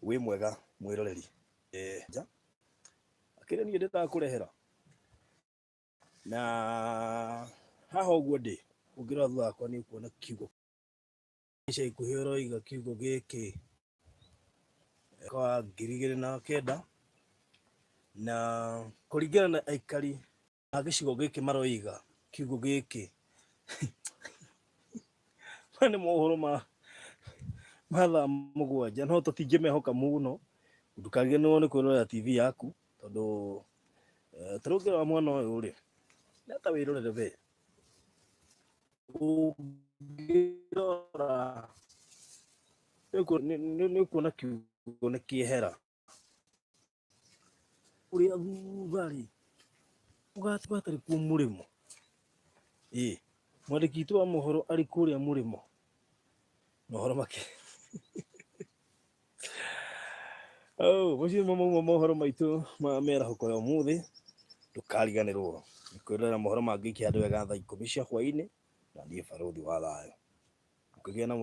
Wĩ mwega mwĩroreri. Nja akĩrĩ niĩ ndĩrakũrehera na haha ũguo ndĩ, ũngĩrora thutha wakwa nĩ ũkuona kiugo ica ikuhĩ ũroiga kiugo gĩkĩ mwaka wa 2009, na kũringana na aikari a gĩcigo gĩkĩ maroiga kiugo gĩkĩ maya nĩ mohoro ma thaa 7, no tũtingĩmehoka mũno. Ndũkariganĩrwo nĩ kwĩrorera TV yaku tondũ ta rĩu ũngĩrora mwena ũyũ rĩ, nĩ ta wĩrorere we, ũngĩrora nĩ ũkuona kiugo nĩ kĩehera. Ũrĩa thutha rĩ, ũgatigwo hatarĩ kuo mũrĩmo. Ĩ mwandĩki witũ wa mohoro arĩ kũrĩa mũrĩmo, mohoro make. Oh, macio nĩmo mauma mohoro maitũ ma mĩarahũko ya ũmũthĩ. Ndũkariganĩrwo nĩ kwĩrorera mohoro mangĩ ikĩhandũ wega thaa 10 cia hwaĩ-inĩ, na niĩ barũthi wa thayũ. Ũkĩgĩa na